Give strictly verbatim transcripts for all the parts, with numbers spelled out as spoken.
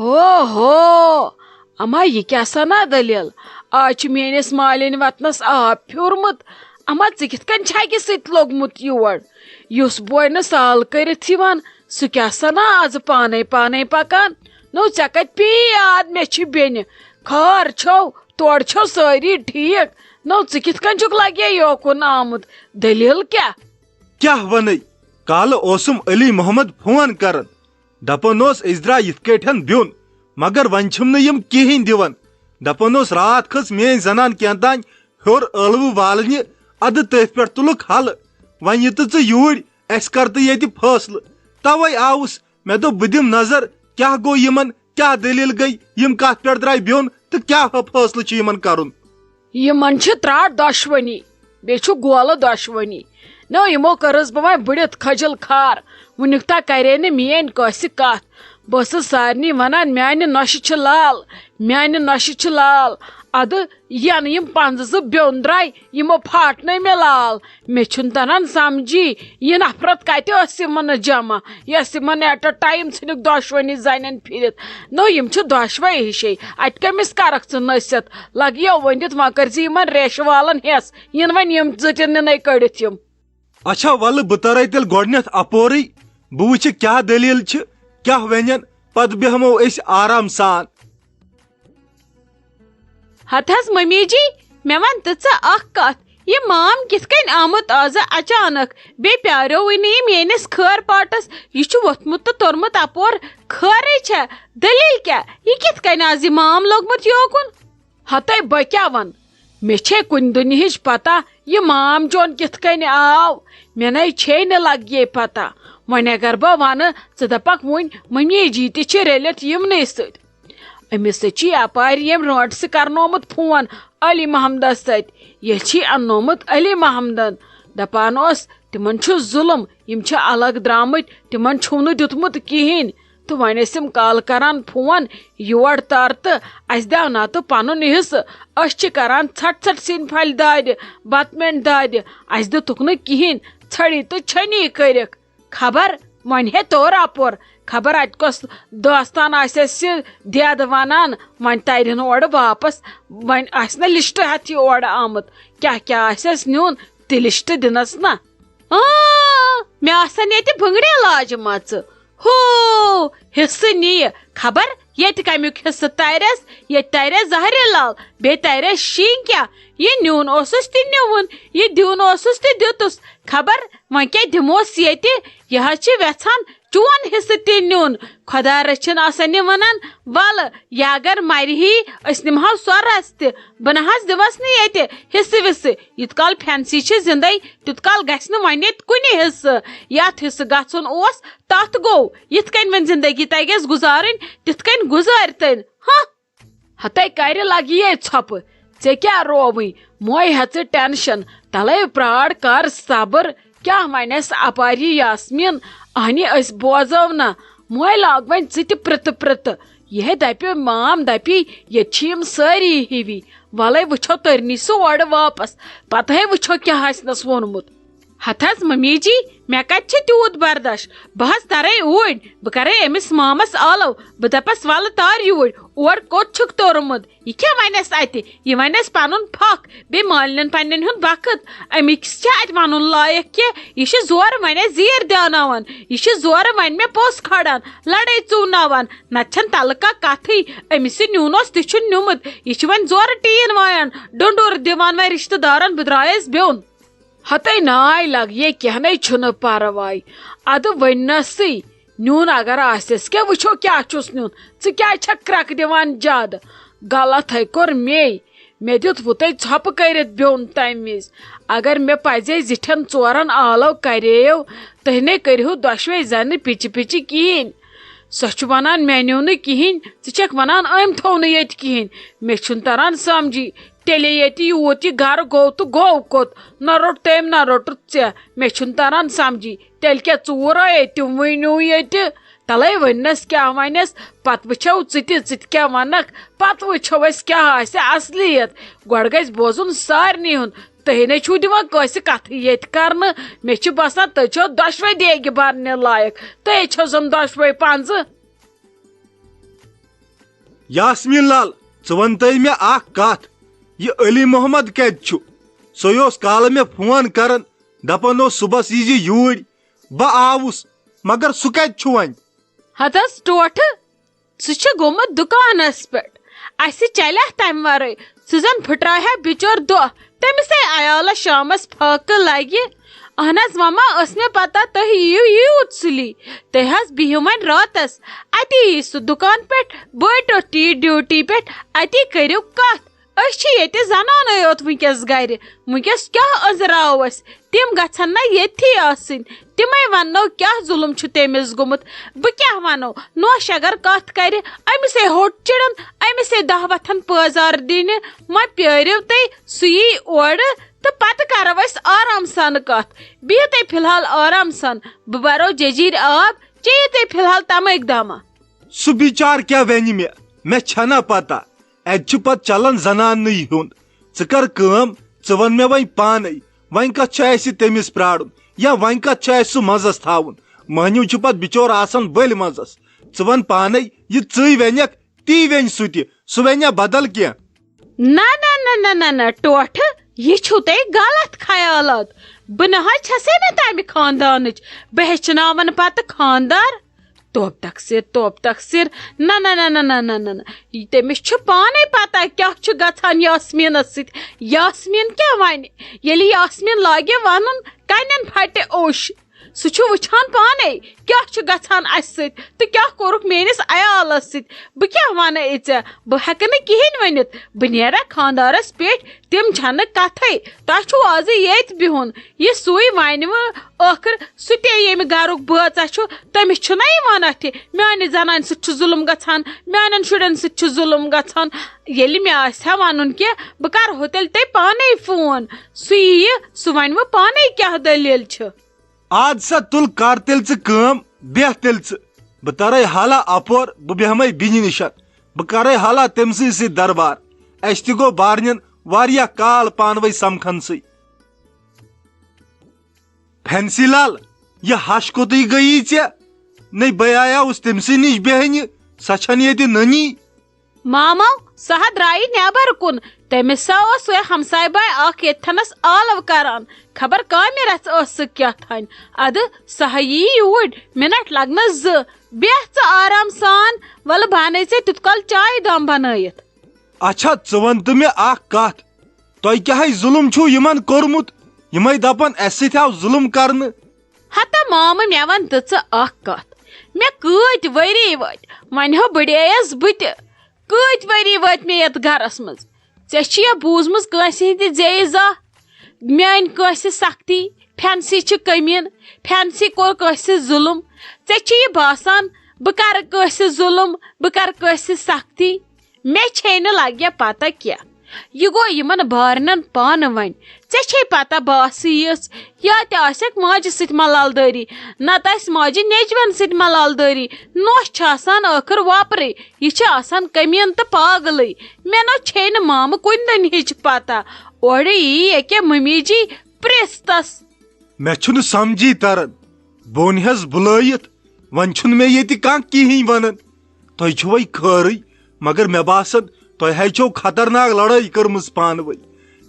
اوہو، اما یہِ کیٛاہ سنا دٔلیٖل؟ آز چھُ میٲنِس مالِنۍ وطنس آب پھیوٗرمُت۔ اما ژٕ کِتھ کٔنۍ چھکہِ سۭتۍ لوٚگمُت یور؟ یُس بوے نہٕ سال کٔرِتھ یِوان، سُہ کیٛاہ سنا آز پانے پانے پکان؟ نو ژےٚ کتہِ پیٚیہِ یاد مےٚ چھِ بیٚنہِ؟ خٲر چھو؟ تورٕ چھو سٲری ٹھیٖک؟ نو ژٕ کِتھ کٔنۍ چھُکھ لگے یوکُن آمُت؟ دٔلیٖل کیٛاہ؟ کیٛاہ ونے؟ کالہٕ اوسُم علی محمد فون کران، دپان اوس أسۍ درٛاے یِتھ کٲٹھۍ بیوٚن، مگر وۄنۍ چھِم نہٕ یِم کِہیٖنۍ دِوان۔ دپان اوس راتھ کھٔژ میٲنۍ زنان کینٛہہ تام ہیوٚر ٲلوٕ والنہِ، ادٕ تٔتھۍ پٮ۪ٹھ تُلُکھ حلہٕ۔ وۄنۍ یہِ تہٕ ژٕ یوٗرۍ، اسہِ کر تہٕ ییٚتہِ فٲصلہٕ۔ توے آوُس، مےٚ دوٚپ بہٕ دِمہٕ نظر کیٛاہ گوٚو یِمن، کیٛاہ دٔلیٖل گٔے، یِم کتھ پٮ۪ٹھ درٛاے بیوٚن تہٕ کیٛاہ فٲصلہٕ چھُ یِمن کرُن۔ یِمن چھِ ترٛٹھ دۄشوٕنی، بیٚیہِ چھُ گولہٕ دۄشوٕنی۔ نو یِمو کٔرٕس بہٕ وۄنۍ بٕڑِتھ کھجل کھار۔ وٕنیُک تام کرے نہٕ میٲنۍ کٲنٛسہِ کتھ۔ بہٕ ٲسٕس سارنٕے ونان، میانہِ نۄشہِ چھِ لال، میانہِ نۄشہِ چھِ لال۔ ادٕ ینہٕ یِم پنٛزٕ زٕ بیوٚن درٛاے، یِمو پھاٹنٲے مےٚ لال۔ مےٚ چھُنہٕ تران سمجھی، یہِ نفرت کتہِ ٲس یِمن جمع، یۄس یِمن ایٹ اے ٹایم ژھٕنِکھ دۄشوٕنی زنٮ۪ن پھِرِتھ۔ نو یِم چھِ دۄشوے ہِشے، اتہِ کٔمِس کرکھ ژٕ نصیحت؟ لگیو ؤنِتھ، وۄنۍ کٔرزِ یِمن ریشہٕ والن ہٮ۪س، یِن وۄنۍ یِم ژٔٹِنۍ نٕنے کٔڑِتھ یِم۔ اچھا، ولہٕ بہٕ ترے تیٚلہِ گۄڈٕنٮ۪تھ اپورٕے، بہٕ وٕچھِ کیٛاہ دٔلیٖل چھِ، کیٛاہ ونن، پتہٕ بیٚہمو أسۍ آرام سان۔ ہتہٕ حظ ممی جی، مےٚ ون تہٕ ژٕ اکھ کتھ، یہِ مام کِتھ کٔنۍ آمُت آزٕ اچانک؟ بیٚیہِ پیاریوٕے نہٕ یہِ میٲنِس خٲر پاٹس، یہِ چھُ ووٚتھمُت تہٕ توٚرمُت اپور۔ خٲرٕے چھےٚ؟ دٔلیٖل کیٛاہ؟ یہِ کِتھ کٔنۍ آز یہِ مام لوٚگمُت یوکُن؟ ہتے بہٕ کیٛاہ ون؟ مےٚ چھے کُنہِ دُنیہٕچ پتہ، یہِ مام چون کِتھ کٔنۍ آو؟ مےٚ نے چھے نہٕ لگیے پتہ۔ وۄنۍ اگر بہٕ ونہٕ، ژٕ دپکھ وُنۍ ممی جی تہِ چھِ رٔلِتھ یِمنٕے سۭتۍ۔ أمِس سۭتۍ چھُ یپارِ ییٚمۍ رٲنٹسہِ کرنومُت فون علی محمدس سۭتۍ۔ ییٚلہِ چھُے اننومُت علی محمدن، دپان اوس، تِمن چھُ ظُلم، یِم چھِ الگ درامٕتۍ، تِمن چھُو نہٕ دیُتمُت کِہیٖنۍ۔ تہٕ وۄنۍ ٲسِم کالہٕ کران فون، یور تر تہٕ اسہِ دِیو نتہٕ پنُن حصہٕ۔ أسۍ چھِ کران ژھٹھ ژھٹھ سِنۍ پھلۍ دادِ، بتہٕ مٮ۪نٛڈ دادِ۔ اسہِ دیُتُکھ نہٕ کِہیٖنۍ، ژھٔڑی تہٕ چھٔنی کٔرِکھ۔ خبر وۄنۍ ہے توٚر اپور، خبر اتہِ کۄس داستان آسہِ اسہِ دٮ۪د ونان، وۄنۍ ترِ نہٕ اورٕ واپس، وۄنۍ آسہِ نہ لسٹ ہٮ۪تھ یہِ اورٕ آمُت، کیٛاہ کیٛاہ آسہِ اسہِ نیُن، تہِ لسٹ دِنس نہ۔ اۭں، مےٚ آسن ییٚتہِ بٕنٛگرِ لاجمژٕ۔ ہو، حصہٕ نِیہِ۔ خبر ییٚتہِ کمیُک حصہٕ ترٮ۪س، ییٚتہِ ترٮ۪س زہرِ لال، بیٚیہِ ترٮ۪س شیٖنکیا۔ یہِ نیُن اوسُس تہِ نیوٗن، یہِ دیُن اوسُس تہِ دیُتُس۔ خبر وۄنۍ کیٛاہ دِموس ییٚتہِ؟ یہِ حظ چھِ وٮ۪ژھان چون حصہٕ تہِ نیُن۔ خۄدا رٔچھِن آسن یہِ ونان، ولہٕ، یہِ اگر مرِ ہی، أسۍ نِمہو سۄ رژھ تہِ۔ بہٕ نہ حظ دِمس نہٕ ییٚتہِ حصہٕ وِصہٕ۔ یوٗت کال فینسی چھِ زِندَے، تیوٗت کال گژھِ نہٕ وۄنۍ ییٚتہِ کُنہِ حصہٕ۔ یَتھ حصہٕ گژھُن اوس، تَتھ گوٚو۔ یِتھ کٔنۍ وۄنۍ زِندگی تَگٮ۪س گُزارٕنۍ، تِتھ کٔنۍ گُزٲرۍ تٔمۍ۔ ہہ! ہتے کرِ لگیے ژھۄپہٕ، ژےٚ کیٛاہ رووٕے؟ موے ہیژٕ ٹینشن، تلے پرٛار کر صبر۔ کیٛاہ ونٮ۪س اپاری یاسمیٖن؟ اہنہِ أسۍ بوزو نہ، موے لاگ وۄنۍ ژٕ تہِ پرٛتہٕ پرٛتہٕ۔ یہِ ہے دپہِ مام دپی، ییٚتہِ چھِ یِم سٲری ہِوی۔ ولے وٕچھو تٔرنی سُہ اورٕ واپس، پتہٕ ہے وٕچھو کیٛاہ آسنس ووٚنمُت۔ ہتہٕ حظ ممی جی، مےٚ کتہِ چھِ تیوٗت برداش؟ بہٕ حظ ترے اوٗرۍ، بہٕ کرے أمِس مامس آلو، بہٕ دپس ولہٕ تار یوٗرۍ، اور کوٚت چھُکھ توٚرمُت؟ یہِ کیٛاہ ونٮ۪س اتہِ؟ یہِ ونٮ۪س پنُن پھکھ، بیٚیہِ مالِنٮ۪ن پننٮ۪ن ہُنٛد بخت۔ أمِس چھا اتہِ ونُن لایق کینٛہہ؟ یہِ چھِ زورٕ ونٮ۪س زیٖر دیاناوان، یہِ چھِ زورٕ ونہِ مےٚ پوٚژھ کھڑان، لڑٲے ژُوناوان۔ نتہٕ چھَنہٕ تلہٕ کانٛہہ کتھٕے۔ أمِس یہِ نیُن اوس، تہِ چھُن نیُمُت۔ یہِ چھِ وۄنۍ زورٕ ٹیٖن وایان، ڈُنڈُر دِوان وۄنۍ رشتہٕ دارن، بہٕ درٛایس بیوٚن۔ ہتے ناے لگ، یے کینٛہہ نے چھُنہٕ پرواے۔ ادٕ ؤنۍ نسٕے، نیُن اگر آسٮ۪س کیٛاہ، وٕچھو کیٛاہ چھُس نیُن۔ ژٕ کیٛازِ چھکھ کرٛکھ دِوان زیادٕ؟ غلط ہے کوٚر مے۔ مےٚ دیُت وُتے ژھۄپہٕ کٔرِتھ بیوٚن تمہِ وِزِ۔ اگر مےٚ پزے زِٹھٮ۪ن ژورن آلو کرییو، تُہۍ نے کٔرِہو دۄشوے زنہِ پِچہِ پِچہِ کِہیٖنۍ۔ سۄ چھِ ونان، مےٚ نیوٗ نہٕ کِہیٖنۍ، ژٕ چھکھ ونان، أمۍ تھوو نہٕ ییٚتہِ کِہیٖنۍ۔ مےٚ چھُنہٕ تران سمجھی، تیٚلے ییٚتہِ یوٗت یہِ گرٕ گوٚو تہٕ گوٚو کوٚت؟ نہ روٚٹ تٔمۍ، نہ روٚٹُتھ ژےٚ۔ مےٚ چھُنہٕ تران سمجھی، تیٚلہِ کیٛاہ ژوٗر آیے تِموٕے نیوٗ ییٚتہِ؟ تلے ؤننس کیٛاہ ونٮ۪س، پتہٕ وٕچھو ژٕ تہِ، ژٕ تہِ کیٛاہ ونکھ، پتہٕ وٕچھو أسۍ کیٛاہ آسہِ اصلیت۔ گۄڈٕ گژھِ بوزُن سارنٕے ہُنٛد۔ تُہۍ نے چھِو دِوان کٲنٛسہِ کتھٕے ییٚتہِ کرنہٕ۔ مےٚ چھُ باسان، تُہۍ چھِو دۄشوے دیگہِ برنہِ لایق۔ تُہۍ چھِو زن دۄشوے پنٛزٕ۔ یاسمیٖن لال، ژٕ وَن تہٕ مےٚ اکھ کتھ، یہِ علی محمد کتہِ چھُ؟ سُے اوس کالہٕ مےٚ فون کران، دپان اوس صُبحس ییٖزِ یوٗرۍ۔ بہٕ آوُس، مگر سُہ کتہِ چھُ وۄنۍ؟ ہتس ٹوٹھٕ، سُہ چھُ گوٚمُت دُکانس پٮ۪ٹھ۔ اسہِ چلہِ تمہِ ورٲے، سُہ زن پھٕٹراوِ ہا بِچور دۄہ۔ تٔمِسے عیالس شامس فاقہٕ لگہِ۔ اہن حظ مما، ٲس مےٚ پتہ تُہۍ یِیِو یوٗت سُلی۔ تُہۍ حظ بِہِو وۄنۍ راتس اتی۔ یی سُہ دُکان پٮ۪ٹھ، بٔٹۍ ٹی ڈیوٹی پٮ۪ٹھ، اتی کٔرِو کتھ۔ أسۍ چھِ ییٚتہِ زنانٕے یوت وٕنکیٚس گرِ۔ وٕنکیٚس کیٛاہ أنٛزراوو أسۍ؟ تِم گژھن نہ ییٚتھی آسٕنۍ۔ تِمے وننو کیٛاہ ظُلُم چھُ تٔمِس گوٚمُت۔ بہٕ کیٛاہ ونو؟ نوش اگر کتھ کرِ، أمِسے ہوٚٹ چِڑن، أمِسے دہ وتھن پٲزار دِنہِ۔ وۄنۍ پیٲرِو تُہۍ، سُہ یی اورٕ تہٕ پتہٕ کرو أسۍ آرام سان کتھ۔ بِہِو تُہۍ فی الحال آرام سان، بہٕ برو ججیٖرۍ آب، چیٚیِو تُہۍ فی الحال تمٲکۍ دما۔ سُہ بِچار کیٛاہ ونہِ مےٚ؟ مےٚ چھَنا پتہ۔ اتہِ چھُ پتہٕ چلان زناننٕے ہُنٛد۔ ژٕ کر کٲم، ژٕ وَن مےٚ وۄنۍ پانے، وۄنۍ کتھ چھُ اسہِ تٔمِس پرارُن، یا وۄنۍ کتھ چھُ اسہِ سُہ منٛزس تھاوُن؟ مٔہنیو چھُ پتہٕ بِچور آسان بٔلۍ منٛزس۔ ژٕ وَن پانے، یہِ ژٕے ونکھ، تی ونہِ سُہ تہِ، سُہ ونیا بدل کینٛہہ؟ نہ نہ نہ نہ نہ نہ ٹوٹھٕ، یہِ چھُو تۄہہِ غلط خیالات۔ بہٕ نہ حظ چھسے نہٕ تمہِ خاندانٕچ، بہٕ ہیٚچھناون پتہٕ خاندار۔ توب تقصیر، توب تقصیر۔ نہ نہ نہ نہ نہ نہ نہ نہ۔ تٔمِس چھُ پانے پتہ کیٛاہ چھُ گژھان یاسمیٖنس سۭتۍ۔ یاسمیٖن کیٛاہ ونہِ؟ ییٚلہِ یاسمیٖن لاگہِ ونُن، کنٮ۪ن پھٹہِ اوٚش۔ سُہ چھُ وٕچھان پانے کیٛاہ چھُ گژھان اسہِ سۭتۍ تہٕ کیٛاہ کوٚرُکھ میٲنِس عیالس سۭتۍ۔ بہٕ کیٛاہ ونہٕ ژےٚ؟ بہٕ ہٮ۪کہٕ نہٕ کِہیٖنۍ ؤنِتھ۔ بہٕ نیرا خاندارس پٮ۪ٹھ، تِم چھنہٕ کتھے۔ تۄہہِ چھُو آزٕ ییٚتۍ بِہُن۔ یہِ سُے ونہِ وٕ ٲخٕر، سُہ تہِ ییٚمہِ گرُک بٲژا چھُ، تٔمِس چھُنہ یِوان اَتھِ، میانہِ زنانہِ سۭتۍ چھُ ظُلُم گژھان، میانٮ۪ن شُرٮ۪ن سۭتۍ چھُ ظُلُم گژھان۔ ییٚلہِ مےٚ آسہِ ہا ونُن کینٛہہ، بہٕ کرہو تیٚلہِ تۄہہِ پانے فون۔ سُہ یِیہِ، سُہ ونہِ وٕ پانے کیٛاہ دٔلیٖل چھِ۔ آد سا تُل، کر تیٚلہِ ژٕ کٲم، بیٚہہ تیٚلہِ ژٕ۔ بہٕ ترے حالا اپور، بہٕ بیٚہمے بِنہِ نِشن۔ بہٕ کرے حالا تٔمۍ سٕے سۭتۍ دربار۔ اسہِ تہِ گوٚو بارنٮ۪ن واریاہ کال پانہٕ ؤنۍ سمکھنسٕے۔ فینسی لال، یہِ ہش کوٚتٕے گٔیی ژےٚ؟ نے بہٕ آیاوُس تٔمۍ سٕے نِش بیٚہنہِ، سۄ چھنہٕ ییٚتہِ نٔنی۔ مامو، سۄ ہا درٛایہِ نٮ۪بر کُن۔ تٔمِس سا اوس سُہ ہمساے باے اکھ ییٚتھنس آلو کران۔ خبر کامہِ رژھ ٲس سُہ کیٛاہ تھانۍ۔ ادٕ سۄ ہا یی یوٗرۍ، مِنٹ لگنس زٕ۔ بیٚہہ ژٕ آرام سان، ولہٕ بہٕ انَے ژےٚ تیُتھ کال چایہِ دام بنٲیِتھ۔ اچھا، ژٕ وَن تہٕ مےٚ اکھ کتھ، تۄہہِ کیٛاہ ہے ظُلُم چھُو یِمن کوٚرمُت؟ یِمے دپان اسہِ سۭتۍ آو ظُلُم کرنہٕ۔ ہتا مامہٕ، مےٚ وَن تہٕ ژٕ اکھ کتھ۔ مےٚ کۭتۍ ؤری وٲتۍ، وۄنۍ ہو بٕڈییس بہٕ تہِ۔ کۭتۍ ؤری وٲتۍ مےٚ یتھ گرس منٛز۔ ژےٚ چھُیا بوٗزمٕژ کٲنٛسہِ ہٕنٛدِ زیٚیہِ زاہ؟ میٲنۍ کٲنٛسہِ سختی، فینسی چھِ کٔمیٖن، فینسی کوٚر کٲنٛسہِ ظُلُم۔ ژےٚ چھُ یہِ باسان بہٕ کرٕ کٲنٛسہِ ظُلُم، بہٕ کرٕ کٲنٛسہِ سختی؟ مےٚ چھے نہٕ لگہِ پتہ کینٛہہ۔ یہِ گوٚو یِمن بارنٮ۪ن پانہٕ ؤنۍ۔ ژےٚ چھے پتہ بہٕ آسہٕ یِژھ، یا تہِ آسٮ۪کھ ماجہِ سۭتۍ ملالدٲری، نتہٕ آسہِ ماجہِ نیٚچوٮ۪ن سۭتۍ ملالدٲری۔ نوش چھِ آسان ٲخٕر وۄپرٕے، یہِ چھِ آسان کٔمیٖن تہٕ پاگلٕے۔ مےٚ نہ چھے نہٕ مامہٕ کُنہِ دٔنۍ ہِچ پتہ۔ اورٕ یی ییٚکیٛاہ مٔمی جی پرٛژھ تس۔ مےٚ چھُنہٕ سمجھی تران، بہٕ اوٚنہس بُلٲیِتھ، وۄنۍ چھُنہٕ مےٚ ییٚتہِ کانٛہہ کِہیٖنۍ ونان۔ تۄہہِ چھُوے خٲرٕے، مگر مےٚ باسان، تۄہہِ ہے چھو خطرناک لڑٲے کٔرمٕژ پانہٕ ؤنۍ۔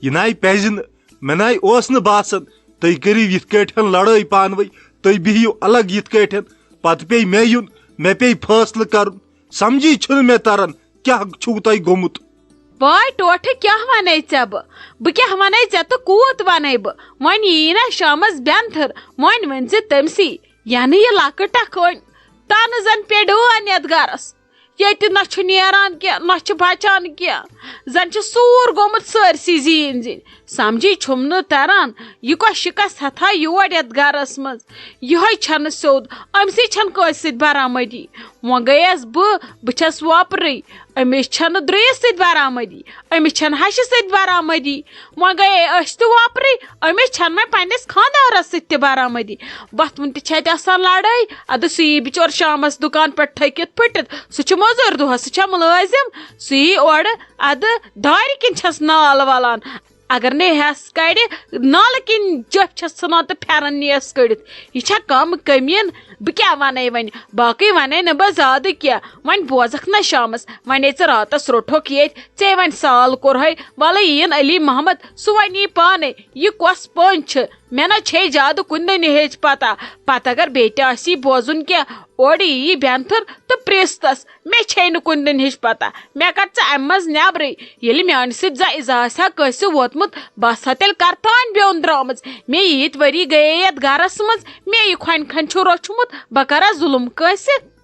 یہِ نَے پَزِ نہٕ، مےٚ نَے اوس نہٕ باسان، تُہۍ کٔرِو یِتھ کٲٹھۍ لڑٲے پانہٕ ؤنۍ، تُہۍ بِہِو الگ یِتھ کٲٹھۍ، پتہٕ پیٚیہِ مےٚ یُن، مےٚ پیٚیہِ فٲصلہٕ کرُن۔ سمجھی چھُنہٕ مےٚ تران، کیٛاہ چھُو تۄہہِ گوٚمُت؟ واے ٹوٹھٕ، کیٛاہ وَنے ژےٚ بہٕ؟ بہٕ کیٛاہ وَنے ژےٚ تہٕ کوٗت وَنے بہٕ؟ وۄنۍ یی نا شامَس بٮ۪نتھٕر، وۄنۍ ؤنۍ زِ تٔمسٕے، یَنہٕ یہِ لۄکٕٹ اکھ أنۍ، تَنہٕ زَن پیٚیہِ ڈٲنۍ یَتھ گَرَس۔ ییٚتہِ نہ چھُ نیران کینٛہہ، نہ چھُ بَچان کینٛہہ، زَن چھُ سوٗر گوٚمُت سٲرسٕے زیٖنۍ زیٖنۍ۔ سَمجھی چھُم نہٕ تَران، یہِ کۄس شِکَس ہٮ۪تھ آے یور یَتھ گَرَس منٛز؟ یِہوٚے چھَنہٕ سیوٚد، أمۍ سٕے چھَنہٕ کٲنٛسہِ سۭتۍ برآمدی۔ وۄنۍ گٔیَس بہٕ، بہٕ چھَس وۄپرٕے، أمِس چھَنہٕ درٛیِس سۭتۍ برآمدی، أمِس چھَنہٕ ہَشہِ سۭتۍ برآمدی۔ وۄنۍ گٔیے أسۍ تہِ وۄپرٕے، أمِس چھَنہٕ وۄنۍ پنٛنِس خانٛدارَس سۭتۍ تہِ برآمدی۔ وۄتھوُن تہِ چھِ اَتہِ آسان لڑٲے۔ اَدٕ سُہ یی بِچور شامَس دُکان پٮ۪ٹھ تھٔکِتھ پھٕٹِتھ، سُہ چھُ مٔزوٗرۍ دۄہَس، سُہ چھا مُلٲزِم؟ سُہ یی اورٕ، اَدٕ دارِ کِنۍ چھَس نال وَلان۔ اگر نے ہٮ۪س کَڑِ، نالہٕ کِنۍ جۄپھ چھَس ژھٕنان تہٕ پھٮ۪رَن نِیَس کٔڑِتھ۔ یہِ چھا کَم کٔمیٖن؟ بہٕ کیٛاہ وَنَے وۄنۍ؟ باقٕے وَنَے نہٕ بہٕ زیادٕ کینٛہہ۔ وۄنۍ بوزَکھ نہ شامَس، وۄنۍ ہے ژٕ راتَس روٚٹھوکھ ییٚتہِ، ژےٚ وۄنۍ سال کوٚرہَے، وَلہٕ یِیِن علی محمد، سُہ وَنہِ یی پانَے، یہِ کۄس پٔنٛز چھِ؟ مےٚ نہ چھے زیادٕ کُنہِ دٔنہِ ہیٚچ پَتہ۔ پَتہٕ اگر بیٚیہِ تہِ آسی بوزُن کینٛہہ، اورٕ یی بٮ۪نتھٕر تہٕ پرٛژھ تَس، مےٚ چھے نہٕ کُنہِ دٔنہِ ہِچ پَتہ۔ مےٚ کَڑ ژٕ اَمہِ منٛز نٮ۪برٕے۔ ییٚلہِ میٛانہِ سۭتۍ زانٛہہ اِزا آسہِ ہا کٲنٛسہِ ووتمُت، بہٕ آسہٕ ہا تیٚلہِ کَرتانۍ بیوٚن درٛامٕژ۔ مےٚ ییٖتۍ ؤری گٔیے یَتھ گَرَس منٛز، مےٚ یہِ کھۄنہِ کھۄنہِ چھُ روٚچھمُت، بہٕ کَرا ظُلُم کٲنٛسہِ؟